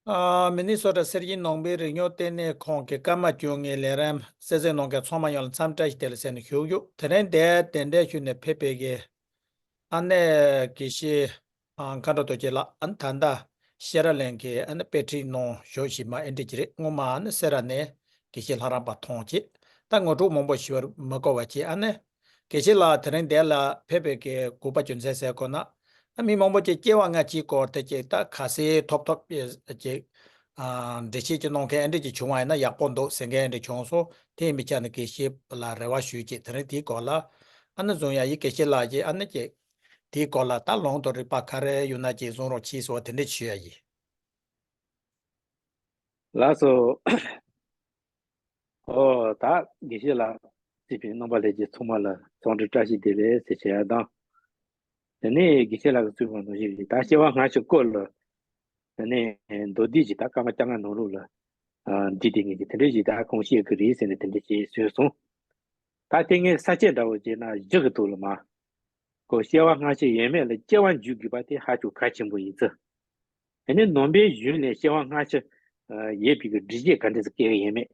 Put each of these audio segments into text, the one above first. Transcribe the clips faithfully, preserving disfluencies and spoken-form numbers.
ཨ། མི་ནི་སོ་ཊ་སེར་ཤིང་ནང་པའི་རིག་གནས་ལྟེ་གནས་ཁང་གི་ཀརྨ་སྐྱོ་ངའི་ལས་རིམ་གསན་གཟིགས་གནང་མཁན་ཚང་མ་ཡོངས་ལ་འཚམས་བཀྲ་ཤིས་བདེ་ལེགས་ཟེར་ནས་ཞུ་རྒྱུ། དེ་རིང་འདིར་གདན་འདྲེན་ཞུས་ནས་ཕེབས་པའི་གི་ཨ་ནེ་དགེ་བཤེས་ཨ་མཁའ་འགྲོ་རྡོ་རྗེ་ལགས། ཨ་ནི་ད་ལྟ་ཤེས་རབ་གླིང་གི་ཨ་ནི་དཔེ་ཁྲིད་གནང་བཞུགས་བཞིན་པ་ཨེ་འདྲ་ཅིག་རེད། སྔོན་མ་ཨ་ནི་སེ་ར་ནས་དགེ་བཤེས་ལྷ་རམས་པ་མཐོང་བྱས། ད་ངོ་སྤྲོད་མང་པོ་ཞུ་བར་མི་དགོས་པ་བྱས། ཨ་ནི་དགེ་བཤེས་ལགས་དེ་རིང་འདིར་ལ་ཕེབས་པའི་གི་དགོས་པ་རྒྱུ་མཚན་ཟེར་དགོས་ན། ཨ། མི་མང་པོ་ཅིག་སྐྱེ་བ་སྔ་ཕྱིའི་སྐོར་དེ་ཅིག་ད་ཁ་གསལ་ཐོབ་ཐོབ་ཅིག་ཨ། འགྲེལ་བཤད་ཅིག་གནང་མཁན་ཨེ་འདྲ་ཅིག་བྱུང་བ་ཡིན་ན་ཡག་པོ་འདུག་ཟེར་མཁན་ཨེ་འདྲ་བྱུང་སོང་། དེ་ཡིན་པའི་ཆ་ནས་དགེ་བཤེས་ལ་རེ་བ་ཞུས་ཀྱི། དེ་རིང་དེའི་སྐོར་ལ་ཨ་ནི་བཟུང་ཡ་ཡི་དགེ་བཤེས་ལགས་ཀྱིས་ཨ་ནི་ཅིག་དེའི་སྐོར་ལ་ད་ལུང་དང་རིགས་པ་ག་རེ་ཡོད་ན་ཅིག་གསུང་རོགས་གྱིས་ཟེར་བ་དེ་འདྲ་ཞུ་ཡ་ཡིན། ལགས་སོ། ཨོ། ད་དགེ་བཤེས་ལགས་གཙོས་པའི་རྣམ་པ་ལྷན་རྒྱས་ཚང་མ་ལ་འཚམས་འདྲི་བཀྲ་ཤིས་བདེ་ལེགས་ཟེར་བྱ་ཡ་དང་། དེ་ནས་དགེ་བཤེས་ལགས་ཀྱིས་གསུངས་པ་ནང་བཞིན་རེད། ད་སྐྱེ་བ་སྔ་ཕྱི་སྐོར་ལ་དེ་ནས་མདོར་བསྡུས་ཀྱིས་ད་སྐར་མ་བཅོ་ལྔ་ནང་ལོགས་ལ་ཨ་འདི་དེ་ངེད་ཀྱིས་དེ་འདྲ་ཞིག་ད་ཁུངས་སྐྱེལ་གི་རེད་ཟེར་ནས་དེ་འདྲ་ཞིག་བཟོས་སོང་། ད་དེ་ངས་ས་བཅད་འདྲ་བོ་བྱས་ན་བཞི་གི་ཐོག་ལ་མར། ཁོ་སྐྱེ་བ་སྔ་ཕྱི་ཡོད་མེད་ལ་སྐྱེ་བ་འཇུག་དགོས་པ་དེ་ཧ་ཅང་གལ་ཆེན་པོ་ཡིན་ཙང་། དེ་ནས་ནང་པའི་གཞུང་ནས་སྐྱེ་བ་སྔ་ཕྱི་ཡོད་པའི་གི་སྒྲུབ་བྱེད་ག་འདྲ་ཞིག་སྐྱེ་གི་ཡོད་མེད།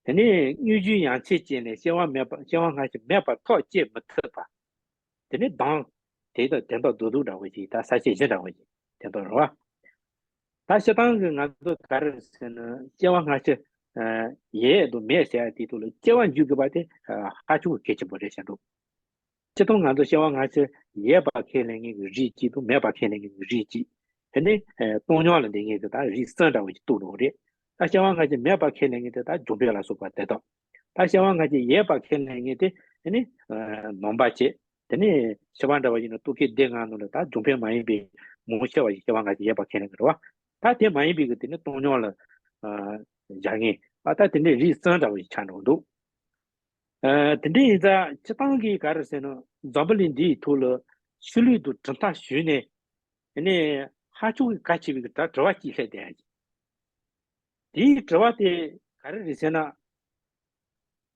དེ་ནས་དངོས་གཞི་ཡང་ཚད་ཅན་ལས་སྐྱེ་བ་མེད་པ། སྐྱེ་བ་སྔ་ཕྱི་མེད་པར་ཐག་བཅད་མི་ཐུབ་པ། དེ་ནས་གདམས། དེ་དང་དོན་དག་རྡོག་རྡོག་འདྲ་བོ་ཞིག་ད་ས་བཅད་བཞི་འདྲ་བོ་ཞིག་དེ་དང་རེད་བ། ད་སྤྱིར་བཏང་གི་ང་ཚོ་ག་རེ་ཟེར་ན་སྐྱེ་བ་སྔ་ཕྱི་ཡོད་དང་མེད་ཟེར་ཡ་དེ་ཐོག་ལ་སྐྱེ་བ་འཇུག་དགོས་པ་དེ་ཧ་ཅང་གལ་ཆེན་པོ་རེད་བཞག་འདུག་སྤྱིར་བཏང་ང་ཚོ་སྐྱེ་བ་སྔ་ཕྱི་ཡོད་པ་ཁས་ལེན་མཁན་གྱི་རིགས་གཅིག་དང་མེད་པ་ཁས་ལེན་མཁན་གྱི་རིགས་གཅིག་དེ་ནས་ཨ་སྟོང་ཉིད་ལ་འདི་ངེད་ཀྱི་ད་རིགས་གསུམ་འདྲ་བོ་ཞིག་གཏོགས་འགྲོ་གི་རེད། ད་སྐྱེ་བ་སྔ་ཕྱི་མེད་པ་ཁས་ལེན་མཁན་དེ་ད་འབྱུང་པོ་ལ་སོགས་པ་དེ་དག་ད་སྐྱེ་བ་སྔ་ཕྱི་ཡོད་པ་ཁས་ལེན་མཁན་དེ་དེ་ནས་ཨ་ནང་པ་བྱས། དེ་ནས་ཕྱི་པ་འདྲ་བ་ཡིན་ན་རྟོག་གེ་སྡེ་ལྔ་ནང་ལ་ད་འབྱུང་པོ་མ་ཡིན་པའི་མང་ཆེ་བ་ཞིག་སྐྱེ་བ་སྔ་ཕྱི་ཡོད་པ་ཁས་ལེན་གྱི་རེད་བ། ད་དེ་མ་ཡིན་པའི་གི་དེ་ནས་སྟོང་ཉིད་ལ་ཨ་བཞག་མཁན་ཨ་ད་དེ་འདྲའི་རིགས་གསུམ་འདྲ་བོ་ཞིག་ཆགས་འགྲོ་གི་འདུག་ཨ་དེ་འདྲ་ཡིན་ཙང་སྤྱིར་བཏང་གི་ག་རེ་ཟེར་ན་འཛམ་བུ་གླིང་འདིའི་ཐོག་ལ་ཆོས་ལུགས་དང་གྲུབ་མཐའ་ཞུས་ནས་དེ་ནས་ཧ་ཅང་གི་གལ་ཆེ་བའི་གི་ད་དྲི་བ་གཅིག་སླེབས་བསྡད་ཡ་ཅིག་དེའི་དྲི་བ་དེ་ག་རེ་རེད་ཟེར་ན།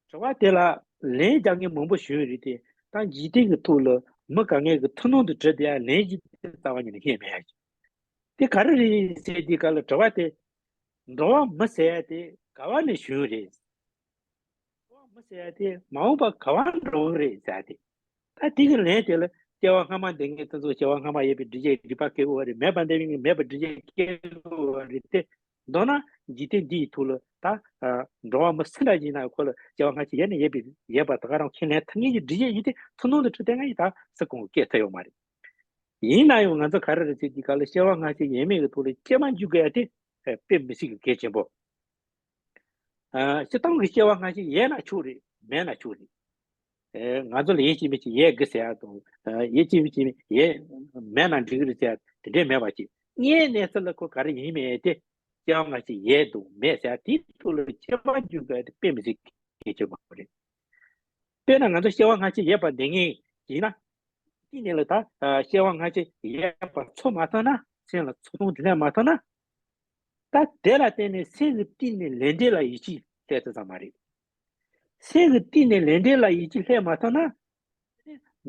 དྲི་བ་དེ་ལ་ལན་རྒྱག་མཁན་མང་པོ་བྱུང་ཡོད་རེད་དེ། ད་འཇིག་རྟེན་གྱི་ཐོག་ལ་མི་ག་ངས་ཀྱི་ཐུན་མོང་དུ་དྲིས་བསྡད་ཡ་ལན་གཅིག་དེ་རྩ་བ་ཉིད་ནས་ཤེས་མེད་ཡ་ཅིག་དེ་ག་རེ་རེད་ཟེར་དུས་སྐབས་ལ་དྲི་བ་དེ། འགྲོ་བ་མི་ཟེར་ཡ་དེ་ག་བ་ནས་བྱུང་རེད། འགྲོ་བ་མི་ཟེར་ཡ་དེ་མ་འོངས་པ་ག་བ་འགྲོ་གི་རེད་ཟེར་ཡ་དེ། ད་དེ་གི་ལན་དེ་ལ་སྐྱེ་བ་སྔ་མ་འདི་ངས་དེ་ཚོ་སྐྱེ་བ་སྔ་མ་ཡོད་པའི་སྒྲུབ་བྱེད་རིགས་པ་སྐྱེ་དགོས་པ་རེད། མེད་པ་འདི་ངས་མེད་པའི་སྒྲུབ་བྱེད་སྐྱེ་དགོས་པ་རེད་དེ། མདོར་ན་འཇིག་རྟེན་འདིའི་ཐོག་ལ་ད་ཨ་འགྲོ་བ་མི་སུ་འདྲ་ཞིག་ཡིན་ན་ཁོ་ལ་སྐྱེ་བ་སྔ་ཕྱི་ཡོད་ན་ཡོད་པའི་ཡོད་པ་ད་ག་རང་ཁས་ལེན་ཐུབ་ངེས་ཀྱི་སྒྲུབ་བྱེད་ཡིན་ཏེ་ཐུན་མོང་དུ་དྲིས་བསྡད་ང་ཡིས་ད་སུ་གང་གིས་སྐད་ཐུབ་ཡོད་མ་རེད། ཡིན་ན་ཡང་ང་ཚོ་ག་རེ་རེད་ཟེར་དུས་སྐབས་ལ་སྐྱེ་བ་སྔ་ཕྱི་ཡོད་མེད་ཀྱི་ཐོག་ལ་སྐྱེལ་མ་འཇུག་དགོས་ཡ་དེ་དཔེ་མི་སྲིད་ཀྱི་གལ་ཆེན་པོ། ཨ་སྤྱིར་བཏང་གི་སྐྱེ་བ་སྔ་ཕྱི་ཡོད་ན་ཆོག་རེད། མེད་ན་ཆོག་རེད། ཨེ་ང་ཚོ་ལ་ཡིད་ཆེས་མི་ཆེས་ཡོད་དགོས་ཟེར་ཡ་དང་། ཨེ་ཡིད་ཆེས་མི་ཆེས་ཡོད་མེད་ན་འགྲིག་གི་རེད་ཟེར་ཡ་དེ་འདྲས་མེད་པ་ཅིག་དངོས་གནས་ཚུལ་ལ་ཁོ་ག་རེ་ཡིན་མིན་དེ་སྐྱེ་བ་སྔ་ཕྱི་ཡོད་དང་མེད་ཟེར་ཡ་དེའི་ཐོག་ལ་ཁྱད་པར་འཇུག་དགོས་ཡ་དེ་དཔེ་མི་སྲིད་གལ་ཆེན་པོ་རེད། དཔེར་ན་ང་ཚོ་སྐྱེ་བ་སྔ་ཕྱི་ཡོད་པ་བདེན་ངེས་ཡིན་ན། གཅིག་ནས་ལ་ད་ཨ་སྐྱེ་བ་སྔ་ཕྱི་ཡོད་པ་ཚོར་མ་ཐུབ་ན། སེམས་ལ་ཚོར་སྣང་དེ་སླེབས་མ་ཐུབ་ན། ད་དེ་ལ་བརྟེན་ནས་སེམས་ཀྱི་གཏིང་ནས་ལས་འབྲས་ལ་ཡིད་ཆེས་སླེབས་ཐུབ་ས་མ་རེད། སེམས་ཀྱི་གཏིང་ནས་ལས་འབྲས་ལ་ཡིད་ཆེས་སླེབས་མ་ཐུབ་ན།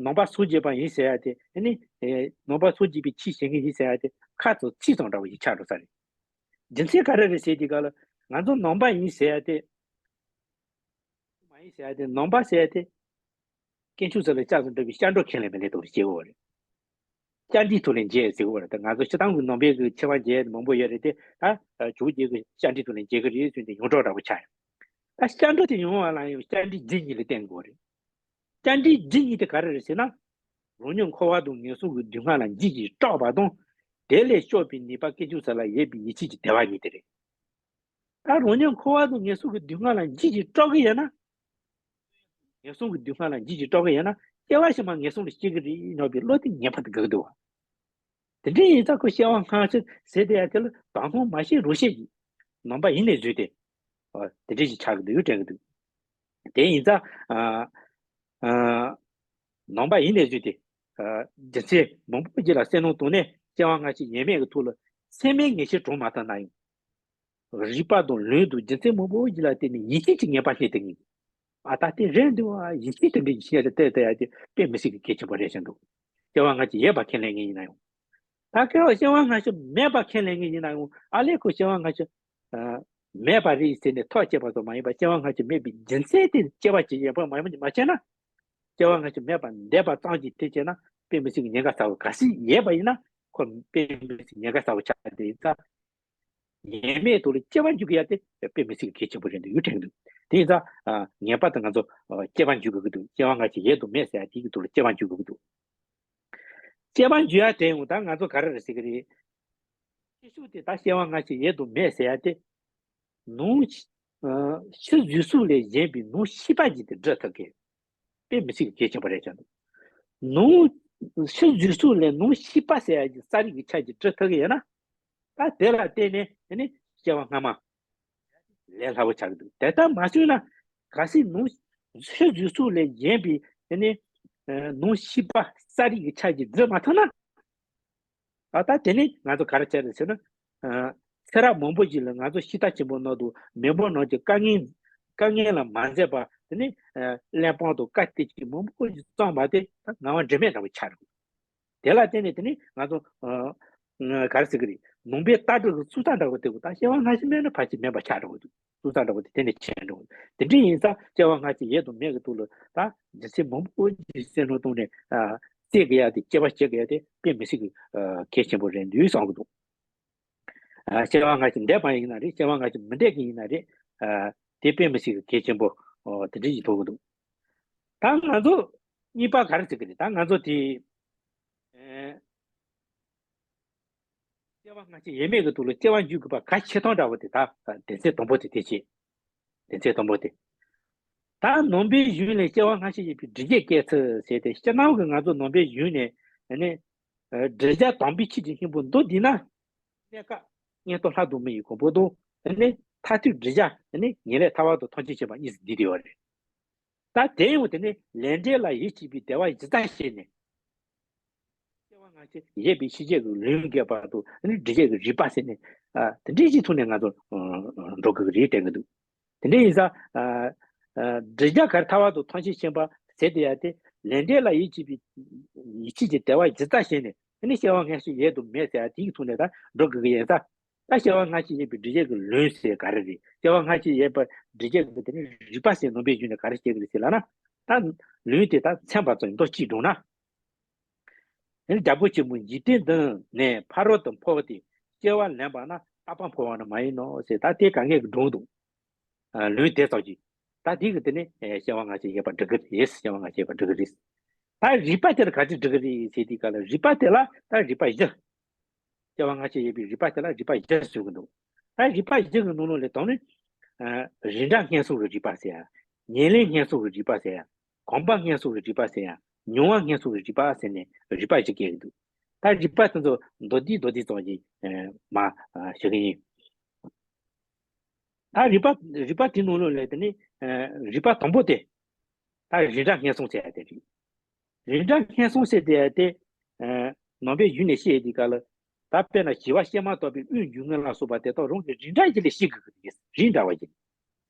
ནང་པ་སངས་རྒྱས་པ་ཡིན་ཟེར་ཡ་དེ་ཨ་ནི་ཨེ་ནང་པ་སངས་རྒྱས་པའི་ཆོས་བྱེད་མཁན་ཡིན་ཟེར་ཡ་དེ་ཁ་ཚོ་ཚིག་ཙམ་འདྲ་བོ་ཞིག་ཆགས་འགྲོ་ས་རེད། རྒྱུ་མཚན་ག་རེ་རེད་ཟེར་དུས་སྐབས་ལ་ང་ཚོ་ནང་པ་ཡིན་ཟེར་ཡ་དེ། མ་ཡིན་ཟེར་ཡ་དེ་ནང་པ་ཟེར་ཡ་དེ། དཀོན་མཆོག་གསུམ་ལ་ལྕགས་སུ་འགྲོ་བའི་སྐྱབས་འགྲོ་ཁས་ལེན་པའི་ལས་དོན་ཞིག་བྱེད་དགོས་པ་རེད། བཅར་འདྲིའི་ཐོག་ནས་མཇལ་ཟེར་དགོས་པ་རེད། ད་ང་ཚོ་སྤྱིར་བཏང་གི་ནང་པའི་གི་ཆེ་བ་མཇལ་མང་པོ་ཡོད་རེད་དེ། ད་ཇོ་བོ་རྗེ་གི་བཅར་འདྲིའི་ཐོག་ནས་མཇལ་གི་རེད་ཟེར་ཏེ་ཡོངས་གྲགས་འདྲ་པོ་ཆགས་ཡོད། ད་བཅར་འདྲི་དེ་ཡོང་བ་ལ་ཡང་བཅར་འདྲི་རྒྱུ་གཉིས་ལ་བརྟེན་དགོས་རེད། བཅར་འདྲི་རྒྱུ་གཉིས་དེ་ག་རེ་རེད་ཟེར་ན། རང་ཉིད་འཁོར་བ་དང་ངན་སོང་གི་སྡུག་བསྔལ་ལ་འཇིགས་ཤིང་སྐྲག་པ་དང་། དེ་ལས་སྐྱོབ་པའི་ནུས་པ་དཀོན་མཆོག་གསུམ་ལ་ཡོད་པའི་ཡིད་ཆེས་ཀྱི་དད་པ་གཉིས་དེ་རེད། ད་རང་ཉིད་འཁོར་བ་དང་ངན་སོང་གི་སྡུག་བསྔལ་ལ་འཇིགས་ཤིང་སྐྲག་གི་ཡོད་ན། ངན་སོང་གི་སྡུག་བསྔལ་ལ་འཇིགས་ཤིང་སྐྲག་གི་ཡོད་ན་སྐྱེ་བ་ཕྱི་མ་ངན་སོང་ལ་སྐྱེ་གི་རེད་སྙམ་པའི་བློ་དེ་ངེས་པར་དུ་དགོས་ཀྱི་འདུག་བ། དེ་འདྲ་ཡིན་ཙང་ཁོ་སྐྱེ་བ་སྔ་ཕྱི་ཟེར་བསྡད་ཡ་དེ་ལ་དོ་སྣང་མ་བྱེད་རོགས་བྱེད་ཀྱི། ནང་པ་ཡིན་ནས་བཟོས་ཏེ། ཨ་དེ་འདྲ་ཞིག་ཆགས་ཀྱི་འདུག་དྲན་གྱི་འདུག་དེ་ཡིན་ཙང་ཨ་ཨ་ནང་པ་ཡིན་ནས་བཟོས་ཏེ། ཨ་རྒྱུ་མཚན་མང་པོ་ཅིག་ལ་བསམ་བློ་བཏང་ནས་སྐྱེ་བ་སྔ་ཕྱི་ཡོད་མེད་ཀྱི་ཐོག་ལ་སེམས་མེད་ངེས་ཤེས་དྲངས་མ་ཐུབ་ན་ཡང་། རིགས་པ་དང་ལུང་དང་རྒྱུ་མཚན་མང་པོ་ཞིག་ལ་བརྟེན་ནས་ཡིད་ཆེས་ཀྱི་ངེས་པ་སླེབས་ཐུབ་ངེས། ཨ་ད་དེ་རེད་འདུག་ཨ། ཡིད་ཆེས་དེ་འདྲ་ཡིད་ཆེས་ལ་བལྟས་བལྟས་ཡ་དེ་དཔེ་མི་སྲིད་ཀྱི་གལ་ཆེན་པོ་རེད་བཞིན་འདུག་སྐྱེ་བ་སྔ་ཕྱི་ཡོད་པ་ཁས་ལེན་མཁན་ཡིན་ན་ཡང་། ད་སྐྱེ་བ་སྐྱེ་བ་སྔ་ཕྱི་མེད་པ་ཁས་ལེན་མཁན་ཡིན་ན་ཡང་ཨ་ལས་ཁོ་སྐྱེ་བ་སྔ་ཕྱི་ཨ་མེད་པ་རེད་ཟེར་ནས་ཐག་བཅད་པ་ཙམ་མ་ཡིན་པར་སྐྱེ་བ་སྔ་ཕྱི་མེད་པའི་རྒྱུ་མཚན་དེ་སྐྱེ་བ་ཇི་བཞིན་པ་མ་ཡིན་པ་མ་བྱས་ན། སྐྱེ་བ་སྔ་ཕྱི་མེད་པར་འདས་པ་ཙམ་གྱིས་དེ་བྱས་ན་དཔེ་མི་སྲིད་ཀྱི་ཉེན་ཁ་ཚ་བོ། གལ་སྲིད་ཡོད་པ་ཡིན་ན་ཁོ་དཔེ་མི་སྲིད་ཉེན་ཁ་ཚ་བོ་ཆགས་ཏེ་ཡིན་ཙང་། ཡོད་མེད་དུ་ལ་སྐྱེ་བ་འཇུག་གི་ཡ་དེ་དཔེ་མི་སྲིད་ཀྱི་གལ་ཆེན་པོ་རེད་འདུག་ཡུ་དྲན་གི་འདུག་དེ་ཡིན་ཙང་ངེས་པར་དུ་ང་ཚོ་སྐྱེ་བ་འཇུག་དགོས་ཀྱི་འདུག་སྐྱེ་བ་སྔ་ཕྱི་ཡོད་དུ་མེད་ཟེར་ཡ་དེ་གི་ཐོག་ལ་སྐྱེ་བ་འཇུག་དགོས་ཀྱི་འདུག་སྐྱེ་བ་འཇུག་ཡ་དེ་ཡང་ད་ང་ཚོ་ག་རེ་རེད་ཟེར་གི་རེད། སྐྱེ་ཤུགས་དེ་ད་སྐྱེ་བ་སྔ་ཕྱི་ཡོད་དུ་མེད་ཟེར་ཡ་དེ། ནང་ཕྱི་རྫས་གཟུགས་ལས་གཞན་པའི་ནང་ཤེས་པ་ཅིག་དེ་སྒྲུབ་ཐུབ་མཁན། དཔེ་མི་སྲིད་ཀྱི་གལ་ཆེན་པོ་རེད་ཀྱང་འདུག་ནང་ཕྱི་རྫས་གཟུགས་ལས་ནང་ཤེས་པ་ཟེར་ཡ་ཅིག་རྩ་རིག་གི་ཆ་ཅིག་སྒྲུབ་ཐུབ་ཀྱི་ཡོད་ན། ད་དེ་ལ་བརྟེན་ནས་དེ་ནི་སྐྱེ་བ་སྔ་མ་ལས་སླ་བོ་ཆགས་ཀྱི་འདུག་དེ་ལྟར་མ་བྱུང་ན་གལ་སྲིད་ནང་ཕྱི་རྫས་གཟུགས་ལས་གཞན་པའི་དེ་ནི་ནང་ཤེས་པ་རྩ་རིག་གི་ཆ་ཅིག་སྒྲུབ་མ་ཐུབ་ན། ད་ལྟ་དེ་ནི་ང་ཚོ་ག་རེ་བྱས་རེད་ཟེར་ན། ཚེ་རབས་མང་པོ་ཞིག་ལ་ང་ཚོ་ཤི་ཐག་ཆོད་པོ་ནང་དུ་མི་འབོར་ནང་གི་དཀའ་ངལ་དཀའ་ངལ་ལ་མ་འཛེམས་པ་དེ་ནི་གླེན་པ་དང་དཀའ་སྤྱད་ཀྱི་མང་པོ་ཞིག་བསགས་པ་དེ་ད་ངལ་བ་འབྲས་མེད་འདྲ་བོ་ཆགས་རེད། དེ་ལ་བརྟེན་ནས་དེ་ནི་ང་ཚོ་ག་རེ་ཟེར་གི་རེད། ནང་པའི་ལྟ་གྲུབ་ཀྱི་ཚུགས་ས་འདྲ་བོ་དེ་གོ་ད་སྐྱེ་བ་སྔ་ཕྱི་མེད་ན་ཕལ་ཆེར་མེད་པ་ཆགས་འགྲོ་གི་འདུག་ཚུགས་ས་འདྲ་བོ་དེ་དེ་ནས་ཆད་འགྲོ་གི་འདུག་དེ་འདྲ་ཡིན་ཙང་སྐྱེ་བ་སྔ་ཕྱི་ཡོད་དང་མེད་ཀྱི་ཐོག་ལ་ད་རྒྱུ་མཚན་མང་པོ་ཞིག་བསམ་བློ་བཏང་ནས་རྩོད་དགོས་ཡ་དེ་དཔྱད་པ་བྱེད་དགོས་ཡ་དེ་དཔེ་མི་སྲིད་ཀྱི་གལ་ཆེན་པོ་རེད་འདུག་བསམ་གྱི་འདུག་སྐྱེ་བ་སྔ་ཕྱི་འདས་པ་ཡིན་ན་རེད། སྐྱེ་བ་སྔ་ཕྱི་མི་འདས་ཀྱི་ཡིན་ན་རེད། དེ་དཔེ་མི་སྲིད་ཀྱི་གལ་ཆེན་པོ་དེ་འདྲ་ཞིག་མཐོང་གི་འདུག་ད་ང་ཚོ་གཉིས་པ་ག་རེ་ཟེར་གི་རེད། ད་ང་ཚོ་དེ། སྐྱེ་བ་སྔ་ཕྱི་ཡོད་མེད་ཀྱི་ཐོག་ལ་སྐྱེ་བ་འཇུག་དགོས་པ་གལ་ཆེ་མཐོང་འདྲ་བོ་དེ་ད་སྡེ་ཚན་དང་པོ་དེ་དེ་བྱེད། སྡེ་ཚན་དང་པོ་དེ། ད་ནང་པའི་གཞུང་ནས་སྐྱེ་བ་སྔ་ཕྱི་ཡོད་པའི་འགྲེལ་བརྗོད་སྐད་ཚིག་ཟེར་ཏེ་སྤྱིར་བཏང་གི་ང་ཚོ་ནང་པའི་གཞུང་ནས་ནི་འགྲེལ་བརྗོད་དམ་པའི་ཆོས་ཀྱི་སྙིང་པོ་མདོ་འདི་ན། གནས་སྐབས་གཉེན་སྟོབས་ལྷ་དང་མི་ཡི་གོ་འཕང་དང་ནི་མཐར་ཐུག་འགྲེལ་བྱེད་ནི་ངེས་ལེགས་ཐར་པ་དང་ཐམས་ཅད་མཁྱེན་པ་གཉིས་སུ་བསྡུས་ཏེ་ཡོད་རེད། ད་དེ་ཡང་དེ་ནི་ལས་འབྲས་ལ་ཡིད་ཆེས་པའི་དད་པ་གཞི་རྩ་བྱས་ནས། སྐྱེ་བ་སྔ་ཕྱི་ཡོད་པའི་ཕྱི་རྒྱལ་གྱི་ལུང་རྒྱས་པ་དང་ནི་འགྲེལ་བྱེད་ཀྱི་རིགས་པ་ཟེར་ནས་དེ་འདྲའི་གཅིག་ཐུག་ནས་ང་ཚོ་འགྲོ་དགོས་ཀྱི་རེད་དྲན་གྱི་འདུག་དེ་འདྲ་ཡིན་ཙང་། འགྲེལ་བྱེད་གར་ཐར་པ་དང་ཐམས་ཅད་མཁྱེན་པ་ཟེར་དེ་ཡ་དེ་ལས་འབྲས་ལ་ཡིད་ཆེས་པའི་ཡིད་ཆེས་ཀྱི་དད་པ་གཞི་རྩ་བྱས་ནས་དེ་ནི་སྐྱེ་བ་སྔ་ཕྱི་ཡོད་དང་མེད་ཟེར་ཡ་དེ་གི་ཐུག་ནས་ད་འགྲོ་དགོས་ཀྱི་ཡིན་ཙང་། ད་སྐྱེ་བ་སྔ་ཕྱི་ཡོད་པའི་འགྲེལ་བྱེད་ཀྱི་ལུང་ཟེར་ག་རེ་རེད། སྐྱེ་བ་སྔ་ཕྱི་ཡོད་པ་འགྲེལ་བྱེད་ཀྱི་དེ་ནི་རིགས་པ་ཟེར་ནང་པའི་གཞུང་ནས་ག་རེ་བཤད་ཀྱི་རེད་ཟེར་ལབ་ན། ད་ལུང་དེ་ད་ཚན་པ་ཚོ་མདོ་གཅིག་བསྒྲུངས་ན། དེ་ནི་རྒྱལ་པོ་ཆེན་པོ་འཇིག་རྟེན་འདི་ནས་ཕ་རོལ་ཏུ་འཕོ་བ་སྟེ་སྐྱེ་བ་ལེན་པ་ན་རྟག་པར་འཕོ་བ་ནི་མ་ཡིན་ནོ་ཟེར། ད་དེ་ག་ངེས་ཀྱི་བསྒྲུངས་འདུག་ལུང་དེ་ཙམ་གྱིས། ད་དེ་གི་དེ་ནི་སྐྱེ་བ་སྔ་ཕྱི་ཡོད་པ་འགྲིག་གི་རེད། སྐྱེ་བ་སྔ་ཕྱི་ཡོད་པ་འགྲིག་གི་རེད། ད་རིགས་པ་དེ་ལ་ག་ཚོད་འགྲིག་གི་རེད་ཟེར་དུས་སྐབས་ལ་རིགས་པ་དེ་ལ་ད་རིགས་པ་བཞི། སྐྱེ་བ་སྔ་ཕྱི་ཡོད་པའི་རིགས་པ་དེ་ལ་རིགས་པ་བཞི་ཟེར་གྱི་འདུག་ད་རིགས་པ་བཞི་གི་ནང་ལོགས་ལས་དང་ནི། རིགས་འདྲ་ངན་སོང་གི་རིགས་པ་ཟེར་ཡ། ཉེར་ལེན་ངན་སོང་གི་རིགས་པ་ཟེར་ཡ། གོམས་པ་ངན་སོང་གི་རིགས་པ་ཟེར་ཡ། མྱོང་བ་ངན་སོང་གི་རིགས་པ་ཟེར་ནས་རིགས་པ་བཞི་བཀོད་ཀྱི་འདུག་ད་རིགས་པ་དེ་ཚོ་མདོར་བསྡུས་མདོར་བསྡུས་ཙམ་ཞིག་མ་ཞུ་གི་ཡིན། ད་རིགས་པ་རིགས་པ་དེའི་ནང་ལོགས་ལས་དེ་ནི་རིགས་པ་དང་པོ་དེ་ད་རིགས་འདྲ་ངན་སོང་ཟེར་ཡ་དེ་རེད། རིགས་འདྲ་ངན་སོང་ཟེར་དེ་ཡ་དེ་ནང་པའི་ཡུལ་ནས་བཤད་དེ་ག་ལ་ད་དཔེར་ན་བྱིས་པ་བཤད་མ་ཐག་པའི་དབུགས་འབྱིན་མཁན་ལ་སོགས་པ་དེ་དག་རང་གི་རིགས་འདྲ་ཞིག་ལས་ཤེས་དགོས་ཀྱི་རེད། རིགས་འདྲ་བ་ཞིག་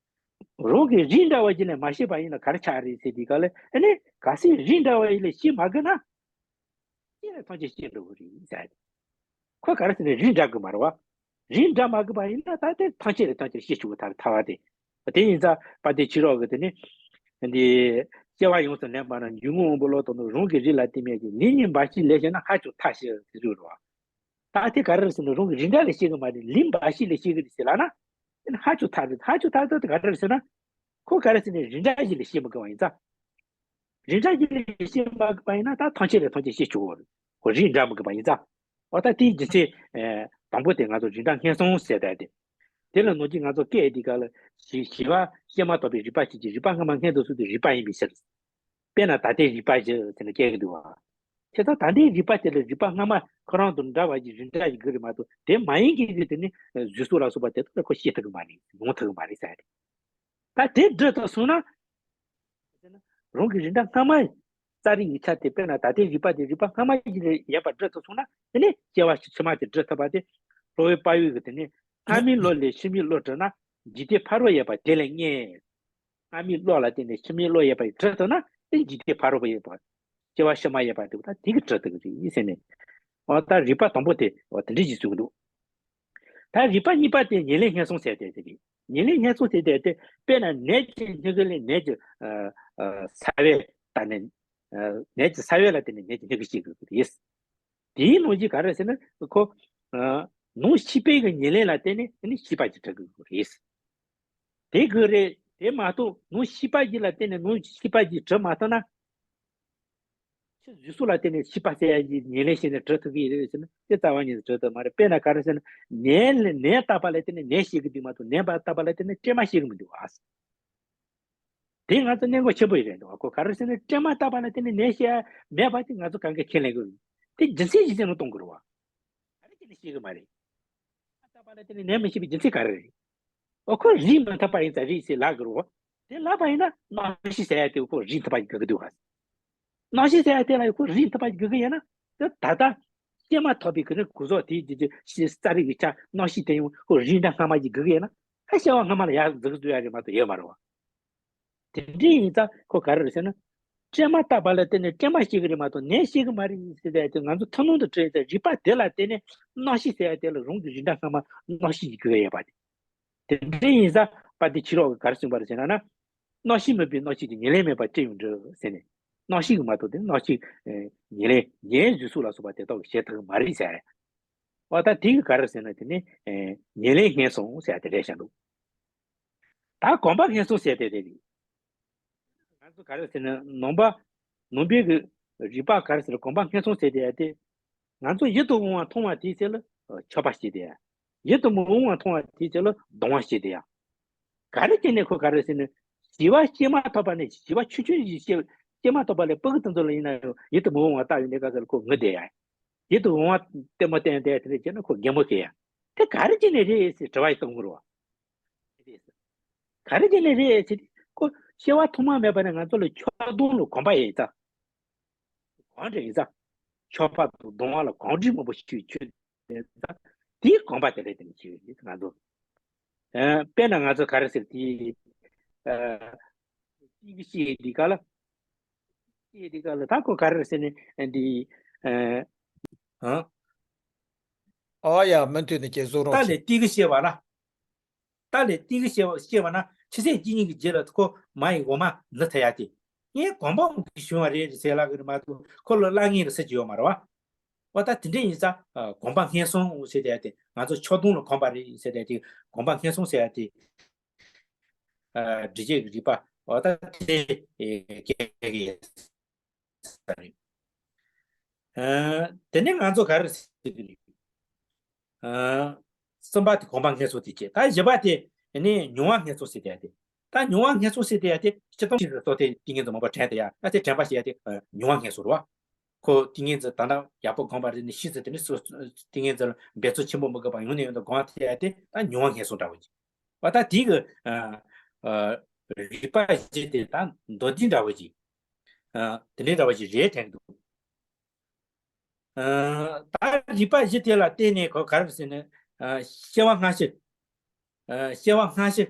རང་གི་རིགས་འདྲ་བ་ཞིག་ལས་མ་ཤེས་པ་ཡིན་ན་ག་རེ་ཆགས་རེད་ཟེར་དེ་ག་ལ་ཨ་ནི་གལ་སྲིད་རིགས་འདྲ་བ་ཞིག་ལས་ཤེས་མ་དགོས་ན། ཤེས་ནས་ཐམས་ཅད་ཤེས་འགྲོ་གི་རེད་ཟེར། ཁོ་ག་རེ་ཟེར་ན་རིགས་འདྲ་དགོས་མ་རེད་བ། རིགས་འདྲ་མ་དགོས་པ་ཡིན་ན་ད་དེ་ཐམས་ཅད་ལས་ཐམས་ཅད་ཤེས་ཆོག་གི་ཐར་ཐར་བ་དེ། དེ་ཡིན་ཙང་དཔལ་ལྡན་ཕྱི་རོལ་གྱི་དེ་ནི། འདི། སྐྱེ་བ་ཡོངས་སུ་ལེན་པ་ན་འཇུག་ངོགས་དབང་པོ་ལོག་ཏུ་ནི་རང་གི་རིགས་ལ་བརྟེན་མེད་ཀྱི་ལས་ཉིད་འབའ་ཞིག་ལས་ཤེས་ན་ཧ་ཅང་ཐལ་ཞེས་ཟེར་རྒྱུ་རེད་བ། ད་དེ་ག་རེ་རེད་ཟེར་ན་རང་གི་རིགས་འདྲ་ལས་ཤེས་གི་མ་རེད། ལས་འབའ་ཞིག་ལས་ཤེས་གི་རེད་ཟེར་ལབ་ན། དེ་ནི་ཧ་ཅང་ཐལ་རེད། ཧ་ཅང་ཐལ་ཐལ་དེ་ག་རེ་རེད་ཟེར་ན། ཁོ་ག་རེ་ཟེར་ནས་རིགས་འདྲ་ཞིག་ལས་ཤེས་མི་དགོས་པ་ཡིན་ཙང་། རིགས་འདྲ་ཞིག་ལས་ཤེས་མ་དགོས་པ་ཡིན་ན་ད་ཐམས་ཅད་ལས་ཐམས་ཅད་ཤེས་ཆོག་གི་རེད། ཁོ་རིགས་འདྲ་མི་དགོས་པ་ཡིན་ཙང་། འོ་ད་དེའི་རྒྱུ་མཚན། དང་པོ་དེ་ང་ཚོ་རིགས་འདྲ་ངན་སོང་ཟེར་ད་དེ། དེ་ལ་ནང་བཞིན་ང་ཚོ་སྐད་འདི་ག་ལ་བྱིས་བྱིས་པ་བཤད་མ་ཐག་པའི་རིགས་པ་བྱེད་ཀྱི་རིགས་པ་སྔ་མ་སྔོན་དུ་སོང་སྟེ་རིགས་པ་ཡིན་པའི་ཕྱིར། དཔེར་ན་ད་ལྟའི་རིགས་པ་བཞི་ཟེར་ནས་སྐད་ཀྱི་འདུག་བ། དེ་ལྟར་ད་ལྟའི་རིགས་པ་དེ་ལ་རིགས་པ་སྔ་མ་ཁོ་རང་དང་འདྲ་བ་ཞིག་རིགས་འདྲ་ཞིག་དགོས་རེད་མ་གཏོགས་དེ་མ་ཡིན་མཁན་གྱི་དེ་ནི་གཟུགས་སོགས་ལ་སོགས་པ་དེ་དག་ལ་ཁོ་ཤེས་ཐུབ་ཀྱི་མ་རེད། མྱོང་ཐུབ་ཀྱི་མ་རེད་ཟེར་རེད། ད་དེ་སྒྲུབ་ཐུབ་སོང་ན། རང་གི་རིགས་འདྲ་སྔ་མ་རྩ་རིག་གི་ཆ་དེ་དཔེར་ན་ད་ལྟའི་རིགས་པ་དེ་རིགས་པ་སྔ་མ་ཡིན་ནས་ཡོད་པ་སྒྲུབ་ཐུབ་སོང་ན་དེ་ནས་སྐྱེ་བ་ཕྱི་མ་དེ་སྒྲུབ་ཐུབ་པ་དེ། གློ་བུར་བག་ཡོད་ཀྱི་དེ་ནས་སྔ་མའི་བློ་ལས་ཕྱི་མའི་བློ་གྲུབ་ན་འཇིག་རྟེན་ཕ་རོལ་ཡོད་པ་དེ་ལས་རྙེད། སྔ་མའི་བློ་ལ་བརྟེན་ནས་ཕྱི་མའི་བློ་ཡོད་པ་ཡི་སྒྲུབ་ཐུབ་ན་དེ་འཇིག་རྟེན་ཕ་རོལ་པོ་ཡོད་པ། སྐྱེ་བ་ཕྱི་མ་ཡོད་པ་དེ་ད་དེ་གི་སྒྲུབ་ཐུབ་ཀྱི་རེད་ཟེར་ནས། འོ་ད་རིགས་པ་དང་པོ་དེ་འོ་དེ་འདྲ་ཞིག་གསུངས་འདུག་ད་རིགས་པ་གཉིས་པ་དེ་ཉེར་ལེན་སྔོན་སོང་ཟེར་དེ་དེ་རེད། ཉེར་ལེན་སྔོན་སོང་ཟེར་དེ་དེ་དཔེར་ན་ནད་ཀྱི་སྙིང་གི་ལས་ནད་ཀྱི་ཨ་ཨ་ས་བོན་ད་ནི་ཨ་ནད་ཀྱི་ས་བོན་ལ་བརྟེན་ནས་ནད་ཀྱི་སྙིང་གི་སྐྱེ་དགོས་ཀྱི་རེད། དེའི་ནང་གི་ག་རེ་ཟེར་ན་ཁོ་ཨ་ནང་ཤེས་པའི་གི་ཉེར་ལེན་ལ་བརྟེན་ནས་ནི་ཤེས་པ་ཅིག་གྲུབ་དགོས་ཀྱི་རེད། དེ་དགོས་རེད། དེ་མ་གཏོགས་ནང་ཤེས་པ་ཅིག་ལ་བརྟེན་ནས་ནང་ཤེས་པ་ཅིག་གྲུབ་མ་ཐུབ་ན། ཕྱི་རྫས་སོགས་ལ་བརྟེན་ནས་ཤེས་པ་ཟེར་ཡ་ཡི་ཉེར་ལེན་བྱས་ནས་གྲུབ་ཐུབ་ཀྱི་ཡོད་རེད་ཟེར་ན་དེ་རྩ་བ་ཉིད་ནས་གྲུབ་ཐུབ་མ་རེད། དཔེར་ན་ག་རེ་ཟེར་ན་ནད་ནད་བཏགས་པ་ལ་བརྟེན་ནས་ནད་སྐྱེ་གི་འདུག་མ་གཏོགས་ནད་མ་བཏགས་པ་ལ་བརྟེན་ནས་སྐྱེ་མ་སྐྱེ་གི་མི་འདུག་ཨ། དེ་ང་ཚོ་གནད་འགག་ཆེན་པོ་ཞིག་རེད་འདུག་ཁོ་ག་རེ་ཟེར་ན་སྐྱེ་མ་བཏགས་པ་ལ་བརྟེན་ནས་ནད་སྐྱེ་ཡ་མེད་པ་དེ་ང་ཚོ་གང་ག་ཁས་ལེན་དགོས་རེད། དེ་རྒྱུ་མཚན་གཞི་རྩ་ནས་གཏོང་དགོས་རེད་བ། ག་རེ་བྱས་ནས་སྐྱེ་གི་མ་རེད། བཏགས་པ་ལ་བརྟེན་ནས་ནད་མི་སྐྱེ་བའི་རྒྱུ་མཚན་ག་རེ་རེད། ཨོ་ཁོ་རིགས་མི་མཐུན་པ་ཡིན་ཙང་རེད་ཟེར་ལབ་དགོས་རེད་བ། དེ་ལབ་པ་ཡིན་ན་རྣམ་ཤེས་ཟེར་ཡ་དེ་ཁོ་རིགས་མཐུན་པ་ཞིག་དགོས་ཀྱི་འདུག་ག་རྣམ་ཤེས་ཟེར་ཡ་དེ་ལ་ཁོ་རིགས་མཐུན་པ་ཞིག་དགོས་ཀྱི་ཡིན་ན། དེ་ད་ལྟ་སྐྱེས་མ་ཐག་པའི་གི་ནི་གོ་ཟོག་དེའི་རྒྱུ་རྒྱུ་རྩ་རིག་གི་ཆ་རྣམ་ཤེས་དེ་ཡང་ཁོ་རིགས་འདྲ་སྔ་མ་ཞིག་དགོས་ཀྱི་ཡིན་ན། ཧ་སྐྱེ་བ་སྔ་མ་ལ་ཡར་འཛུགས་འཛུགས་ཡ་རེད་མ་གཏོགས་ཡོད་མ་རེད་བ། དེ་འདྲ་ཡིན་ཙང་ཁོ་ག་རེ་རེད་ཟེར་ན། སྐྱེས་མ་བཏགས་པ་ལ་བརྟེན་ནས་སྐྱེ་མ་སྐྱེ་གི་རེད་མ་གཏོགས་ནད་སྐྱེ་གི་མ་རེད་ཟེར་ཡ་དེ་ང་ཚོ་ཐུན་མོང་དུ་དྲན་ཡ་དེ་རིགས་པ་དེ་ལ་བརྟེན་ནས་རྣམ་ཤེས་ཟེར་ཡ་དེ་ལ་རང་གི་རིགས་འདྲ་སྔ་མ་རྣམ་ཤེས་ཀྱིས་གོ་ཡ་ཡོད་པ་དེ། དེ་འདྲ་ཡིན་ཙང་དཔལ་ལྡན་ཕྱི་ལོགས་ཀྱིས་ག་རེ་གསུངས་པ་རེད་ཟེར་ན་ན། རྣམ་ཤེས་མིན་པའི་རྣམ་ཤེས་ཀྱི་ཉེར་ལེན་མེད་པར་ཅི་ཡང་འགྲུབ་ཟེར་ནས། རྣམ་ཤེས་ཀྱིས་མ་གཏོགས་དེ་རྣམ་ཤེས་ཨེ་ཉེར་ལེན་ཉེར་ལེན་རྫས་སུ་ལ་སོགས་པ་དེ་དག་གིས་བྱེད་ཐུབ་ཀྱི་མ་རེད་ཟེར། འོ་ད་དེ་གིས་ག་རེ་ཟེར་ན་དེ་ནི་ཨེ་ཉེར་ལེན་སྔོན་སོང་ཟེར་ཡ་དེ་རེད་བཞག་འདུག་ད་གོམས་པ་སྔོན་སོང་ཟེར་དེ་རེད། ང་ཚོ་ག་རེ་ཟེར་ན་ནང་པ་ནང་པའི་གི་རིགས་པ་ག་རེ་ཟེར་ན་གོམས་པ་སྔོན་སོང་ཟེར་དེ་ཡ་དེ། ང་ཚོ་ཡིད་དུ་འོང་བ་མཐོང་བ་དེའི་ཚེ་ལ་ཆགས་པ་སྐྱེས་ཏེ་ཡ། ཡིད་དུ་མི་འོང་བ་མཐོང་བ་དེའི་ཚེ་ལ་སྡང་བ་སྐྱེས་ཏེ་ཡ། ག་རེ་བྱས་ནས་ཁོ་ག་རེ་ཟེར་ན། བྱིས་པ་སྐྱེས་མ་ཐག་པ་ནས་བྱིས་པ་ཆུང་ཆུང་ཞིག་སྐྱེས་སྐྱེས་མ་ཐག་པ་ལས་སྤུ་གུ་དེ་ཚོ་ལ་ཡིན་ན་ཡང་ཡིད་དུ་མི་འོང་བ་ལྟ་བའི་གནས་སྐབས་སུ་ལ་ཁོ་ངུ་བསྡད་ཡ། ཡིད་དུ་འོང་བ་ལྟད་མོ་བསྟན་བསྡད་དེ་འདྲ་བྱས་ན་ཁོ་གད་མོ་བགད་ཡ། དེ་ག་རེ་བྱས་ནས་རེད་ཟེར་དྲི་བ་ཞིག་གཏོང་གི་རེད་བ། ག་རེ་བྱས་ནས་རེད་ཟེར་དུས་ཁོ་སྐྱེ་བ་ཐོག་མ་མེད་པ་ནས་ང་ཚོ་ལ་ཆགས་སྡང་ལ་གོམས་པ་ཡིན་ཙང་། གང་འདྲ་ཡིན་ཙང་། ཆགས་པ་དང་སྡང་བ་ལ་གང་འདྲ་མང་པོ་ཞིག་ཡོད་ཙང་། དེའི་གོམས་པ་དེ་ལས་དེ་ནས་ཞིག་ཡོད་ང་ཚོ། ཨ་དཔེར་ན་ང་ཚོ་ག་རེ་ཟེར་དེ། ཨ་ཏིང་གི་ཤེས་འདི་ག་ལ། ཤེས་འདི་ག་ལ་ད་ཁོ་ག་རེ་ཟེར་ནས་འདི། ཨ་ཨ། ཨོ་ཡ་མུ་མཐུད་ནས་ཀྱི་བཟོ་རོགས་ད་ལས་ཏིང་གི་ཤེས་པ་ལ། ད་ལས་ཏིང་གི་ཤེས་པ་ཤེས་པ་ན་ཆུ་ཚོད་གཅིག་གཉིས་ཀྱི་རྗེས་ལ་ཁོ་མ་ཡི་འོ་མ་ནུ་ཐ་ཡ་དེ། ངས་གོམས་པ་འོང་གི་བྱུང་བ་རེད་ཟེར་ལབ་གི་རེད་མ་གཏོགས་ཁོ་ལ་གླགས་རྙིང་རེད་ཟེར་གྱི་ཡོད་མ་རེད་བ། འོ་ད་དེ་འདྲ་ཡིན་ཙང་གོམས་པ་སྔོན་སོང་ཟེར་དེ་ཡ་དེ་ང་ཚོ་ཆགས་སྡང་ལ་གོམས་པ་རེད་ཟེར་དེ་ཡ་དེ་གོམས་པ་སྔོན་སོང་ཟེར་ཡ་དེ། ཨ་འདྲི་བྱེད་ཀྱི་རིགས་པ་འོ་ད་དེ་སྐད་ཀྱི་ས་རེད། ཨ་དེ་ནས་ང་ཚོ་ག་རེ་ཟེར་གྱི་རེད། ཨ་གསུམ་པ་དེ་གོམས་པ་སྔོན་སོང་དེ་བྱས། ད་བཞི་པ་དེ་ནི་མྱོང་བ་སྔོན་སོང་ཟེར་དེ་ཡ་དེ། ད་མྱོང་བ་སྔོན་སོང་ཟེར་དེ་ཡ་དེ་སྤྱིར་བཏང་ཞིག་ཏུ་བསྟོད་དེ་ཏིང་ངེ་འཛིན་མང་པོ་དྲན་དེ་ཡ། ད་དེ་དྲན་པ་ཟེར་ཡ་དེ་མྱོང་བ་སྔོན་སོང་རེད་བ། ཁོ་ཏིང་ངེ་འཛིན་ད་ལྟ་ཡག་པོ་སྒོམ་པ་རེད་ནི་ཤི་ཚེ་དེ་ནི་སུ་ཏིང་ངེ་འཛིན་འབད་རྩོལ་ཆེན་པོ་མི་དགོས་པ་ཡོང་ནས་ཡོང་དུ་སྒོམ་དེ་ཡ་དེ་ད་མྱོང་བ་སྔོན་སོང་འདྲ་བོ་ཅིག་འོ་ད་དེ་གི་ཨ་ཨ་རིགས་པ་བཞི་དེ་ད་མདོར་བསྡུས་འདྲ་བོ་ཅིག་ཨ་དེ་འདྲའི་འདྲ་བོ་ཅིག་རེད་དྲན་གི་འདུག་ཨ་ད་རིགས་པ་བཞི་དེ་ལ་བརྟེན་ནས་ཁོ་ག་རེ་ཟེར་ན། ཨ་སྐྱེ་བ་སྔ་ཕྱི། ཨ་སྐྱེ་བ་སྔ་ཕྱི་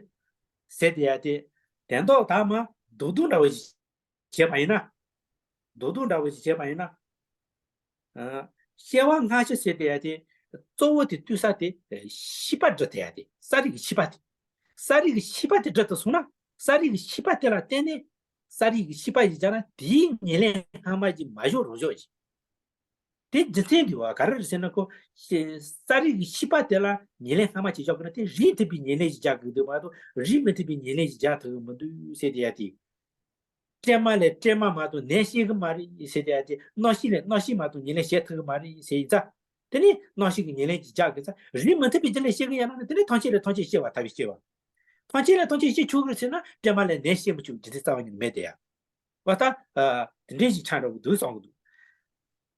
ཟེར་དེ་ཡ་དེ་དོན་དག་དག་མ་རྡོག་རྡོག་འདྲ་བོ་ཞིག་བྱས་པ་ཡིན་ན། རྡོག་རྡོག་འདྲ་བོ་ཞིག་བྱས་པ་ཡིན་ན། ཨ་སྐྱེ་བ་སྔ་ཕྱི་ཟེར་དེ་ཡ་དེ་གཙོ་བོ་དེ་བཏུས་ས་དེ་ཤེས་པ་སྒྲུབ་དེ་ཡ་དེ་ས་རིག་གི་ཤེས་པ་དེ། ས་རིག་གི་ཤེས་པ་དེ་སྒྲུབ་ཏུ་སོང་ན་ས་རིག་གི་ཤེས་པ་དེ་ལ་བརྟེན་ནས་ས་རིག་གི་ཤེས་པ་ཞིག་སྦྱར་ན་དེའི་ཉེར་ལེན་སྔ་མ་ཞིག་མ་བཞག་རང་བཞག་ཞིག་དེ་རྒྱུ་མཚན་འདི་བ་ག་རེ་རེད་ཟེར་ན་ཁོ། ཤེས་ས་རིག་གི་ཤེས་པ་དེ་ལ་ཉེར་ལེན་སྔ་མ་ཅིག་བཞག་དགོས་ན་དེ་རིགས་མཐུན་པའི་ཉེར་ལེན་ཞིག་རྒྱག་དགོས་འདུག་མ་གཏོགས་རིགས་མི་མཐུན་པའི་ཉེར་ལེན་ཞིག་རྒྱག་ཐུབ་ཀྱི་མི་འདུག་ཟེར་དེ་ཡ་དེ། སྐྱེས་མ་ལས་སྐྱེས་མ་མ་གཏོགས་ནད་སྐྱེ་གི་མ་རེད་ཟེར་དེ་ཡ་དེ། རྣམ་ཤེས་ལས་རྣམ་ཤེས་མ་གཏོགས་ཉེར་ལེན་བྱེད་ཐུབ་ཀྱི་མ་རེད་ཟེར་ཡིན་ཙང་། དེ་ནི་རྣམ་ཤེས་ཀྱི་ཉེར་ལེན་ཅིག་རྒྱག་དགོས་ཙང་རིགས་མི་མཐུན་པའི་རྒྱུ་ལས་སྐྱེ་གི་ཡིན་ན་ནི་དེ་ནི་ཐམས་ཅད་ལས་ཐམས་ཅད་སྐྱེ་བ་ཐ་བའི་སྐྱེ་བ། ཐམས་ཅད་ལས་ཐམས་ཅད་སྐྱེ་ཆོག་གི་རེད་ཟེར་ན་སྐྱེས་མ་ལས་ནད་སྐྱེ་མི་ཆོག་རྒྱུ་མཚན་རྩ་བ་ཉིད་ནས་མེད་དེ་ཡ། བ་ད། ཨ་དེ་འདྲའི་ཞིག་ཆགས་འགྲོ་གི་འདུག་བསམ་གི་འདུག་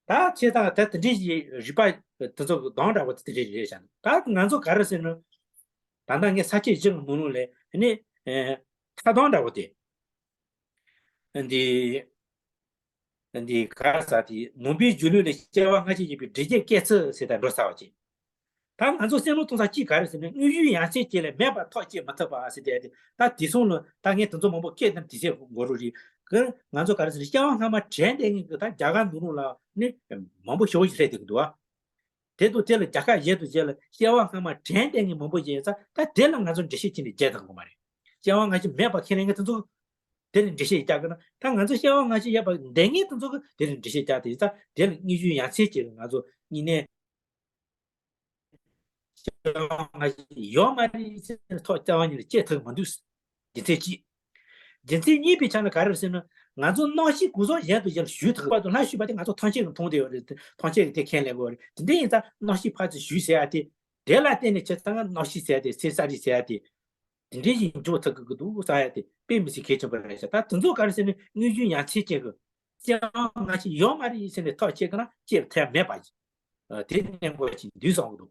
ད་བྱས་ཙང་ད་དེ་འདྲའི་ཞིག་རིགས་པ་དེ་ཚོ་གི་གདངས་འདྲ་བོ་དེ་འདྲའི་རེད་བཞག་འདུག་ད་ང་ཚོ་ག་རེ་ཟེར་ན། ད་ལྟ་ངས་ས་བཅད་བཞི་གི་ནང་ལོགས་ལས་ནི། ཨེ་མཐའ་གདངས་འདྲ་བོ་དེ། འདི། འདི་ག་རེ་ཟེར་དེ་ནང་པའི་སྒྱུ་ལུས་ལས་སྐྱེ་བ་སྔ་ཕྱི་ཡིན་པའི་འགྲེལ་བྱེད་སྐད་ཚིག་ཟེར་ད་འགྲོ་ཚར་བ་ཅིག་ད་ང་ཚོ་བསམ་བློ་གཏོང་ས་གཅིག་ག་རེ་ཟེར་ན་དངོས་ཡུལ་ཡང་ཆད་ཀྱི་ལས་མེད་པར་ཐོགས་བཅད་མི་ཐུབ་པ་ཟེར་དེ་ཡ་དེ། ད་དེ་སོང་ལ་ད་ངས་དེ་ཚོ་མང་པོ་སྐད་དང་དེ་ཚད་འགོ་རུ་རེད། ཁོ་ང་ཚོ་ག་རེ་ཟེར་ན་སྐྱེ་བ་སྔ་མ་དྲན་བསྡད་མཁན་གྱི་ད་རྒྱ་གར་ནང་ལོགས་ལ་ནི་མང་པོ་ཞེ་པོ་ཞིག་སླེབས་བསྡད་ཀྱི་འདུག་ཨ། དེ་དང་དེ་ལ་རྒྱལ་ཁ་བཞེས་དང་བཞེས་ལ་སྐྱེ་བ་སྔ་མ་དྲན་བསྡད་མཁན་མང་པོ་ཡོད་ཙང་ད་དེ་ལ་ང་ཚོ་འགྲེལ་བཤད་བྱས་ནས་བརྗེད་ཐུབ་ཀྱི་མ་རེད། སྐྱེ་བ་སྔ་ཕྱི་མེད་པ་ཁས་ལེན་མཁན་དེ་ཚོ་དེ་ལ་འགྲེལ་བཤད་རྒྱག་དགོས་ན་ད་ང་ཚོ་སྐྱེ་བ་སྔ་ཕྱི་ཡོད་པ་འདོད་མཁན་དེ་ཚོ་གི་དེ་ལ་འགྲེལ་བཤད་རྒྱག་དེ་ཡིན་ཙང་དེ་ལ་དངོས་གཞི་ཡ་མཚན་ཅིག་ང་ཚོ་དངོས་གནས་སྐྱེ་བ་སྔ་ཕྱི་ཡོད་མ་རེད་ཟེར་ནས་ཐོག་སྐྱེ་བ་གཉིས་ལ་སྐྱེ་ཐུབ་མི་འདུག་རྒྱུ་མཚན་གཅིག་རྒྱུ་མཚན་གཉིས་པའི་ཆ་ནས་ག་རེ་རེད་ཟེར་ན། ང་ཚོ་རྣམ་ཤེས་གང་ཟག་གཞན་དུ་ཡར་ཞུགས་ཐུབ་པ་དང་སླར་ཞུགས་པ་དེ་ང་ཚོ་ཐམས་ཅད་ཀྱིས་མཐོང་བསྡད་ཡོད་རེད། ཐམས་ཅད་ཀྱིས་དེ་ཁས་ལེན་དགོས་རེད། དེ་འདྲ་ཡིན་ཙང་རྣམ་ཤེས་ཕར་ཚུར་ཞུགས་ཟེར་ཡ་དེ། དེ་ལ་བརྟེན་ནས་བྱས་ཙང་རྣམ་ཤེས་ཟེར་ཡ་དེ་སེམས་ས་རིས་ཟེར་ཡ་དེ། དེ་འདྲ་ཞིག་འཇོག་ཐུབ་ཀྱི་འདུག་བསམ་ཡ་དེ་དཔེ་མི་སྲིད་གལ་ཆེན་པོ་རེད་ཤག་ད་དེ་ཚོ་ག་རེ་ཟེར་ན་དངོས་གཞི་ཡ་མཚན་ཅན་གྱི་སྐྱེ་བ་སྔ་ཕྱི་ཡོད་མ་རེད་ཟེར་ནས་ཐག་བཅད་ཀྱི་ན་སྐྱེ་ཐབས་མེད་པ་ཞིག་དེ་གནས་སྐོར་ཞིག་འདུག་བསམ་གྱི་འདུག་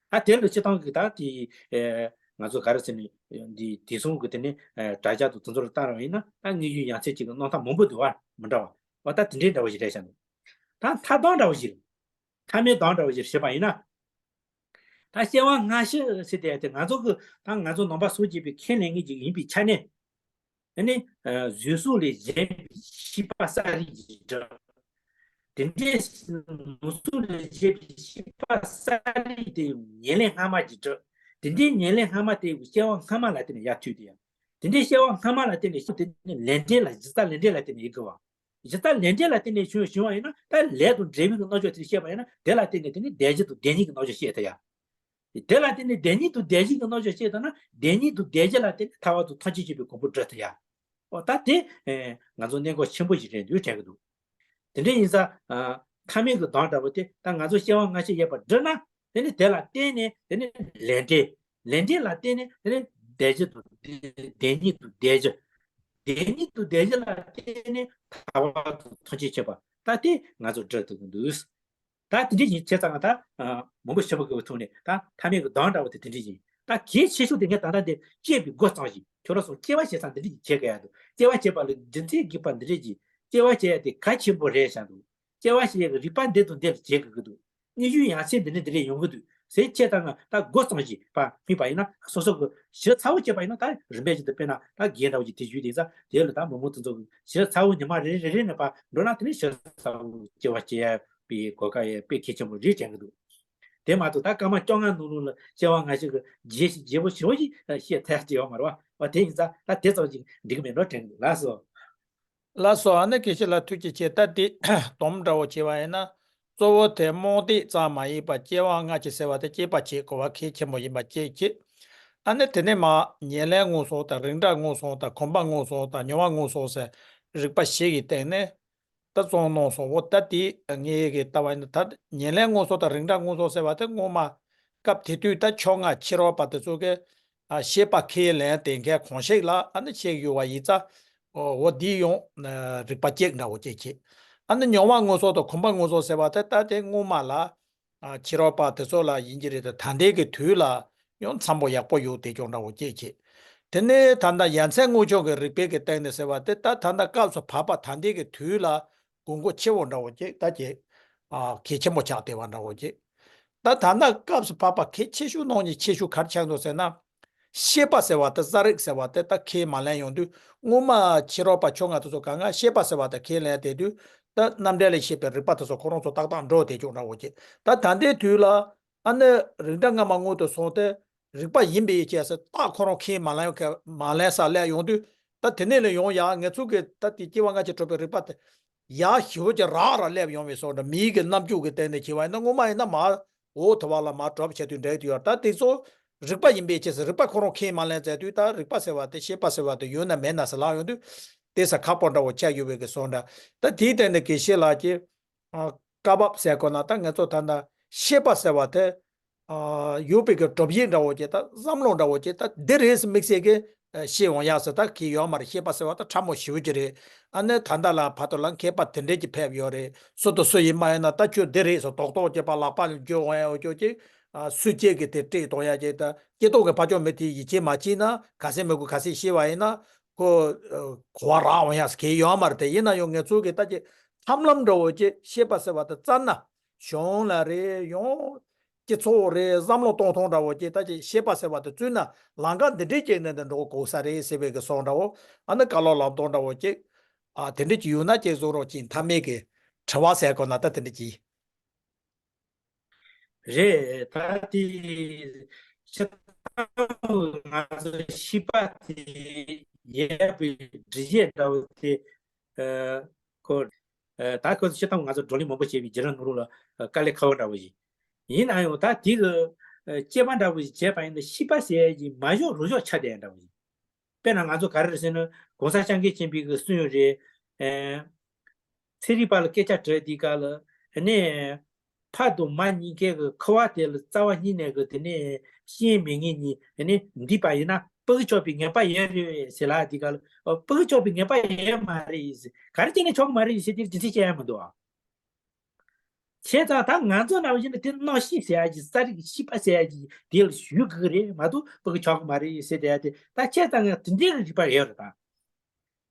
ད་དེ་ལ་སྤྱིར་བཏང་གི་ད་དེ་ང་ཚོ་ག་རེ་ཟེར་ནས་འདི་དེ་སོང་གི་དེ་ནས་དྲ་རྒྱ་དང་དེ་ཚོ་ལ་བལྟ་ར་བ་ཡིན་ན་ད་དངོས་གཞི་ཡ་མཚན་ཅན་གྱི་རྣམ་ཐར་མང་པོ་འདུག་བ་མི་འདྲ་བ། འོ་ད་དེ་འདྲའི་འདྲ་བ་ཞིག་རེད་ཤག་འདུག་ད་མཐའ་སྡོམ་འདྲ་བ་ཞིག་རེད། མཐའ་མའི་སྡོམ་འདྲ་བ་ཞིག་བྱས་པ་ཡིན་ན། ད་སྐྱེ་བ་སྔ་ཕྱི་ཟེར་དེ་དེ་ང་ཚོ་གི་ད་ང་ཚོ་ནང་པ་སངས་རྒྱས་པའི་ཁས་ལེན་མཁན་ཅིག་ཡིན་པའི་ཆ་ནས། ཨ་ནི། བཟོད་གསོལ་ལས་གཞན་པའི་ཤེས་པ་ས་རིས་ཀྱི་སྒྲུབ། དེ་འདྲའི་ནང་གསུམ་ལས་གཞན་པའི་ཤེས་པ་ས་རིས་དེ་ཉེར་ལེན་སྔ་མ་གྱི་སྒྲུབ། དེ་འདྲའི་ཉེར་ལེན་སྔ་མ་དེ་སྐྱེ་བ་སྔ་མ་ལ་བརྟེན་ནས་ཡར་ཐོན་དེ་ཡང་། དེ་འདྲའི་སྐྱེ་བ་སྔ་མ་ལ་བརྟེན་ནས་ཤེས་དེ་ནི་ལས་འབྲས་ལ་གཞི་རྩ་ལས་འབྲས་ལ་བརྟེན་ནས་ཡིན་དགོས་པ། གཞི་རྩ་ལས་འབྲས་ལ་བརྟེན་ནས་བྱུང་བྱུང་བ་ཡིན་ན་ད་ལས་དང་འབྲས་བུའི་རྣམ་གཞག་དེ་བཤད་པ་ཡིན་ན་དེ་ལ་བརྟེན་ནས་དེ་ནི་བདེན་བཞི་དང་བདེན་གཉིས་ཀྱི་རྣམ་གཞག་བཤད་ཐུབ་ཡ། དེ་ལ་བརྟེན་ནས་བདེན་གཉིས་དང་བདེན་བཞི་གི་རྣམ་གཞག་བཤད་ཐུབ་ན་བདེན་གཉིས་དང་བདེན་བཞི་ལ་བརྟེན་ནས་ཐར་པ་དང་ཐམས་ཅད་མཁྱེན་པའི་གོ་འཕང་སྒྲུབ་ཐུབ་ཡ། འོ་ད་དེ་ང་ཚོ་གནད་འགག་ཆེན་པོ་ཞིག་རེད་འདུག་དྲན་གྱི་འདུག་དེ་འདྲ་ཡིན་ཙང་། མཐའ་མའི་གི་སྡོམ་འདྲ་པོ་དེ་ད་ང་ཚོ་སྐྱེ་བ་སྔ་ཕྱི་ཡོད་པར་བསྒྲུབས་ན་དེ་ནི་དེ་ལ་བརྟེན་ནས་དེ་ནི་ལས་འབྲས། ལས་འབྲས་ལ་བརྟེན་ནས་དེ་ནི་བདེན་བཞི་དང་བདེན་གཉིས་དང་བདེན་བཞི། བདེན་གཉིས་དང་བདེན་བཞི་ལ་བརྟེན་ནས་ཐར་པ་དང་ཐམས་ཅད་མཁྱེན་པ་ད་དེ་ང་ཚོ་སྒྲུབ་ཐུབ་ཀྱི་འདུག་ད་དེ་འདྲ་ཡིན་བྱས་ཙང་ང་ད་མང་པོ་ཞིབ་པོ་གི་ཐོག་ནས་ད་མཐའ་མའི་གི་སྡོམ་འདྲ་པོ་དེ་དེ་འདྲ་ཡིན། ད་གལ་ཆེ་ཤོས་དེ་ངས་ད་ལྟ་འདི་སྐྱེས་པའི་འགོ་བརྩམས་ཤིང་ཁྱོད་རང་ཚོ་སྐྱེ་བ་བྱེད་ཙང་འདི་འདྲ་ཞིག་བྱེད་དགོས་ཡ་འདུག་སྐྱེ་བ་བྱེད་པ་ལ་རྒྱུ་མཚན་དགོས་པ་འདི་འདྲ་ཞིག་སྐྱེ་བ་བྱེད་ཡ་དེ་གལ་ཆེན་པོ་རེད་བཞག་འདུག་སྐྱེ་བ་བྱེད་ཡ་གི་རིགས་པ་འདི་དང་འདི་ལ་བྱེད་དགོས་ཀྱི་འདུག་དངོས་གཞི་ཡ་མཚན་འདི་འདྲ་འདི་འདྲ་ཡོང་གི་འདུག་ཟེར་བྱས་ཙང་ང་ད་འགོ་བརྩམས་ཤིང་ཕར་ཕུད་པ་ཡིན་ན་སོ་སོ་གི་ཞིབ་ཚགས་པོ་བྱས་པ་ཡིན་ན་ད་རིམ་པས་ཅིག་ཏུ་དཔེར་ན་ད་རྒན་འདྲ་བོ་ཅིག་དེ་ཞུས་དེ་ཙང་དེ་ལ་ད་མང་པོ་དེ་ཚོ་གི་ཞིབ་ཚགས་པོ་ཉི་མ་རེ་རེ་རེ་ནས་ཕར་འགྲོ་ན་དེ་ནས་ཞིབ་ཚགས་པོ་སྐྱེ་བ་བྱེད་ཡ་པའི་གོ་སྐབས་ཡ་དཔེ་གལ་ཆེན་པོ་རེད་དྲན་གྱི་འདུག་དེ་མ་གཏོགས་ད་སྐར་མ་བཅོ་ལྔ་ནང་ལོགས་ལ་སྐྱེ་བ་སྔ་ཕྱི་གི་རྒྱས་ཤིང་རྒྱས་པོ་ཞེ་པོ་ཞིག་བཤད་ཐུབ་ཡ་ཡོད་མ་རེད་བ། དེ་ཡིན་ཙང་ད་དེ་ཙམ་ཞིག་འགྲིག་གི་མེད་འགྲོ་དྲན་གི་འདུག་ལགས་སོ། ལགས་སོ། ཨ་ནི་དགེ་བཤེས་ལགས་ཐུགས་རྗེ་ཆེ། ད་དེ་སྡོམ་འདྲ་བོ་བྱས་པ་ཡིན་ན་གཙོ་བོ་དེ་རྨོངས་དད་ཙམ་མ་ཡིན་པར་སྐྱེ་བ་སྔ་ཕྱི་ཟེར་བ་དེ་དཔྱད་པ་བྱེད་དགོས་པ་གལ་ཆེན་པོ་ཡིན་པ་གཅིག་བྱས། ཨ་ནི་དེ་ནས་མར་ཉེར་ལེན་མངོན་སུམ་དང་རིགས་འདྲ་མངོན་སུམ་དང་གོམས་པ་མངོན་སུམ་དང་མྱོང་བ་མངོན་སུམ་ཟེར་རིགས་པ་བཞི་གི་སྟེང་ནས། ད་གསུངས་གནང་སོང་། འོ་ད་དེ་ངས་གི་ལྟ་བ་ཡིན་ན་ད་ཉེར་ལེན་མངོན་སུམ་དང་རིགས་འདྲ་མངོན་སུམ་ཟེར་བ་དེ་སྔོན་མ་སྐབས་དེ་དུས་ད་ཕྱོགས་སྔ་ཕྱི་རོལ་པ་དེ་ཚོ་གི་ཨ་ཤེས་པ་ཁས་ལེན་དེ་འགའ་གང་ཞིག་ལ་ཨ་ནི་ཤེས་ཡོད་པ་ཡིན་ཙང་། འོ་འདི་ཡང་རིགས་པ་གཅིག་འདྲ་བོ་གཅིག་བྱས། ཨ་ནི་མྱོང་བ་མངོན་སུམ་དང་གོམས་པ་མངོན་སུམ་ཟེར་བ་དེ་ད་དེ་སྔོན་མ་ལ། ཨ་ཕྱི་རོལ་པ་དེ་ཚོ་ལ་ཡིན་གྱི་རེད་དེ་ད་ལྟའི་གི་དུས་ལ་ཡང་འཚམ་པོ་ཡག་པོ་ཡོད་དེ་ཅུང་འདྲ་བོ་སྐྱེས་ཀྱི། དེ་ནས་ད་ལྟ་ཡ་མཚན་དངོས་བྱུང་གི་རིགས་པའི་གི་སྟེང་ནས་ཟེར་བ་དེ་ད་ད་ལྟ་སྐབས་སུ་བབ་པ་ད་ལྟའི་གི་དུས་ལ་དགོས་མཁོ་ཆེ་བོ་འདྲ་བོ་ཅིག་ད་ཀྱི་ཨ་གལ་ཆེན་པོ་ཆགས་བསྡད་པ་འདྲ་བོ་ཅིག་ད་ད་ལྟ་སྐབས་སུ་བབ་པ་གལ་ཆེ་ཤོས་ནང་ནས་ཆེ་ཤོས་ག་རེ་ཆགས་འདུག་ཟེར་ན། ཤེས་པ་ཟེར་བ་དེ་རྩ་རིག་ཟེར་བ་དེ་ད་ཁས་མ་ལེན་ཡོང་དུས་སྔོན་མ་ཕྱི་རོལ་པ་ཕྱོགས་སྔ་དེ་ཚོ་གང་ག་ཤེས་པ་ཟེར་བ་དེ་ཁས་ལེན་བསྡད་དུས་ད་རྣམ་འགྲེལ་ལས་བཤད་པའི་རིགས་པ་དེ་ཚོ་ཁོ་རང་ཚོ་ཏག་ཏག་འགྲོ་བསྡད་ཀྱོག་འདྲ་བོ་ཅིག་ད་ད་ལྟའི་དུས་ལ་ཨ་ནི་རིགས་འདྲ་སྔ་མ་སྔོན་དུ་སོང་སྟེ་རིགས་པ་ཡིན་པའི་ཡིད་ཆེས་སུ་ད་ཁོ་རང་ཁས་མ་ལེན་ཁས་མ་ལེན་ས་སླེབས་ཡོང་དུས་ད་དེ་ནས་ལས་ཡོང་ཡ་ངེད་ཚོ་གི་ད་དེ་སྐྱེ་བ་སྔ་ཕྱི་འཕྲོད་པའི་རིགས་པ་དེ་ཡ་ཞེ་པོ་ཅིག་རག་ར་སླེབས་ཡོང་བའི་བཟོ་འདྲ་མིའི་གི་རྣམ་འགྱུར་གི་སྟེང་ནས་བྱས་པ་ཡིན་ན་སྔོན་མ་ཡིན་ན་མ། འོ་དེ་བ་ལ་མར་གྲོབ་བྱས་དུས་འདྲ་དུ་ཡོད་ད་དེ་ཚོ་རིགས་པ་ཡིན་པའི་ཕྱིར་ཟེར་རིགས་པ་ཁོ་རང་ཁས་མ་ལེན་མཛད་དུས་ད་རིགས་པ་ཟེར་བ་དེ་ཤེས་པ་ཟེར་བ་དེ་ཡོད་ན་མེད་ན་ཟེར་ལབ་ཡོང་དུས་དེ་ས་ཁག་པོ་འདྲ་བོ་ཆགས་ཡོད་པའི་གི་བཟོ་འདྲ་ད་དེའི་སྟེང་ནས་དགེ་བཤེས་ལགས་ཀྱིས་ཨ་བཀའ་བབས་ཟེར་དགོས་ན་ད་ངེད་ཚོ་ད་ལྟ་ཤེས་པ་ཟེར་བ་དེ་ཨ་ཡོད་པའི་གི་གྲུབ་ཡིག་འདྲ་བོ་ཅིག་ད་བསམ་བློ་འདྲ་བོ་ཅིག་ད་འདི་རེད་ཟེར་དམིགས་བསལ་གི་ཤེས་འོང་ཡག་ཟེར་ད་གི་ཡོད་མ་རེད། ཤེས་པ་ཟེར་བ་ད་ཕྲ་མོ་ཞེ་པོ་ཅིག་རེད། ཨ་ནི་ད་ལྟ་ལ་བར་དུ་ལ་མཁས་པ་དེ་འདྲས་ཀྱི་ཕེབས་ཡོད་རེད། སུ་དང་སུ་ཡིན་མ་ཡིན་ན་ད་ཁྱོད་འདི་རེད་ཟེར་རྡོག་རྡོག་ཅིག་པ་ལག་པ་ལ་འཇོ་འོང་ཡག་འོ་ཅོག་ཅིག་ཨ་སུ་སྐྱེས་ཀྱི་དེ་སྤྲད་གཏོང་ཡག་ཅིག་ད་སྐྱེ་ཐོག་གི་ཕ་ཆོག་མི་དེ་ཡིད་ཆེས་མ་བྱས་ན་ག་སེ་མི་དགོས་ག་སེ་ཤེས་པ་ཡིན་ན་ཁོ་གོ་བ་རག་འོང་ཡག་ཟེར་གི་ཡོད་མ་རེད། དེ་ཡིན་ན་ཡང་ངེད་ཚོ་གི་ད་ཅིག་ཐབས་ལམ་འདྲ་བོ་ཅིག་ཤེས་པ་ཟེར་བ་དེ་བཙལ་ན་གཞུང་ལ་རེད་ཡང་། སྤྱི་ཚོགས་རེད་བསམ་བློ་གཏོང་སྟངས་འདྲ་བོ་ཅིག་ད་ཅིག་ཤེས་པ་ཟེར་བ་དེ་བཙུད་ན་ལམ་ཁ་འདི་འདྲའི་ཅིག་ནས་འདི་འགྲོ་དགོས་ས་རེད་ཟེར་བའི་གི་སོང་འདྲ་བོ་ཨ་ནི་བཀའ་སློབ་ལམ་སྟོན་འདྲ་བོ་ཅིག་ཨ་དེ་འདྲ་ཅིག་ཡོད་ན་ཅིག་བཟོ་རོགས་ཅིག་མཐའ་མའི་གི་དྲི་བ་ཟེར་དགོས་ན་ད་དེ་འདྲ་ཅིག་རེད། ད་དེ་སྤྱིར་བཏང་ང་ཚོ་ཤེས་པ་དེ་ཡས་པའི་འགྲེལ་བཤད་འདྲ་བོ་དེ། ཨ་ཁོ་ཨ་ད་ཁོ་སྤྱིར་བཏང་ང་ཚོ་བགྲོ་གླེང་མང་པོ་བྱས་པའི་རྗེས་ལ་ནོར་ལ་དཀའ་ལས་ཁག་པོ་འདྲ་བོ་ཞིག་ཡིན་ན་ཡང་། ད་དེ་གི་དཔྱད་པ་འདྲ་བོ་ཞིག་བྱས་པ་ཡིན་ན། ཤེས་པ་ཟེར་ཡས་ཀྱི་མ་བཞག་རུ་བཞག་ཆགས་བསྡད་འདྲ་བོ་ཞིག་དཔེར་ན་ང་ཚོ་ག་རེ་རེད་ཟེར་ན། གོང་ས་སྐྱབས་མགོན་ཆེན་པོའི་གི་གསུང་ཡོད་རེད། ཨེ། ཚན་རིག་པ་ལ་སྐད་ཆ་དྲིས་དུས་སྐབས་ལ་ནི། ཕ་དང་མ་གཉིས་ཀའི་གི་ཁུ་བ་དེ་ལ་རྩ་བ་ཉིད་ནས་གི་དེ་ནས་ཤེས་མེད་མཁན་གཉིས་དེ་ནས་འདུས་པ་ཡིན་ན། སྤུ་གུ་ཆགས་པའི་ངེས་པ་ཡོད་རེད་ཟེར་ལབ་དུས་སྐབས་ལ། ཨོ། སྤུ་གུ་ཆགས་པའི་ངེས་པ་ཡོད་མ་རེད་ཟེར། ག་རེ་བྱས་ནས་ཆགས་ཀྱི་མ་རེད་ཟེར་དེ་རྒྱུ་མཚན་བཤད་ཡ་མི་འདུག་ཨ། བྱས་ཙང་ད་ང་ཚོ་ནང་བཞིན་དུ་དེ་རྣམ་ཤེས་ཟེར་ཡ་གི། རྩ་རིག་ཤེས་པ་ཟེར་ཡ་གི་དེ་ལ་ཞུགས་དགོས་ཀྱི་རེད་མ་གཏོགས། སྤུ་གུ་ཆགས་ཀྱི་མ་རེད་ཟེར་བསྡད་ཡ་དེ། ད་བྱས་ཙང་ང་དེ་འདྲའི་རིག་པ་ཡོད་རེད་ད།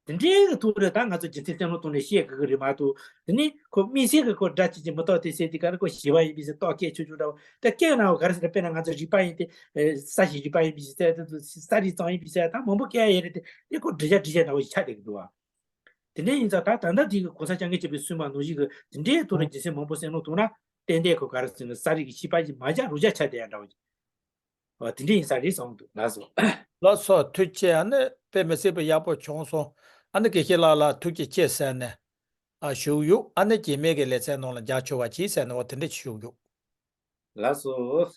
དེ་འདྲའི་གི་ཐོག་ནས་ད་ང་ཚོ་རྒྱུ་མཚན་བསམ་བློ་གཏོང་ནས་བཤད་དགོས་ཀྱི་རེད་མ་གཏོགས། དེ་ནི་ཁོ་དམིགས་བསལ་གྱི་ཁོ་སྒྲ་གཅིག་གཅིག་མི་རྟག་སྟེ་ཟེར་དུས་སྐབས་ལ། ཁོ་ཞི་བ་ཡིན་པའི་ཕྱིར། རྟོག་གེ་ཆོས་ཆོས་འདྲ་བོ་ད་སྐད་ནང་ག་རེ་ཟེར། དཔེར་ན་ང་ཚོ་རིག་པ་ཡིན་ཏེ། ཨེ། ས་ཞིང་རིག་པ་ཡིན་པའི་ཕྱིར་ཟེར། ད་ས་རིག་གཙང་ཡིན་པའི་ཕྱིར་ཟེར། ད་མང་པོ་སྐད་ཡ་ཡོད་རེད་དེ། དེ་ཁོ་འགྲེལ་བཤད་འགྲེལ་བཤད་འདྲ་བོ་ཞིག་ཆགས་བསྡད་ཀྱི་འདུག་བ། དེ་འདྲ་ཡིན་ཙང་ད་ད་ལྟ་དེ་གི་གོང་ས་སྐྱབས་མགོན་ཆེན་པོས་གསུངས་པ་ནང་བཞིན་གྱི་དེ་འདྲའི་ཐོག་ནས་རྒྱུ་མཚན་མང་པོ་བསམ་བློ་གཏོང་ན། ཏན་ཏན་ཁོ་ག་རེ་ཟེར་ན། རྩ་རིག་གི་ཤེས་པ་ཞིག་མ་བཞག་རུ་བཞག་ཆགས་བསྡད་ཡ་འདྲ་བོ་ཞིག་འོ། དེ་འདྲ་ཡིན་ས་རེད་བསམ་འདུག་ལགས་སོ། ལགས་སོ། ཐུགས་རྗེ་ཆེ། ཨ་ནི་དཔེ་མི་སྲིད་པའི་ཡག་པོ་བྱུང་སོང་། ཨ་ནི་དགེ་བཤེས་ལགས་ལ་ཐུགས་རྗེ་ཆེ་ཟེར་ནས། ཨ། ཞུ་གི་ཡོད། ཨ་ནི་རྗེས་མའི་གི་ལེ་ཚན་ནང་ལ་རྒྱབ་སྐྱོར་བ་གྱིས་ཟེར་ནས། འོ། དེ་འདྲ་ཞུ་གི་ཡོད། ལགས་སོ།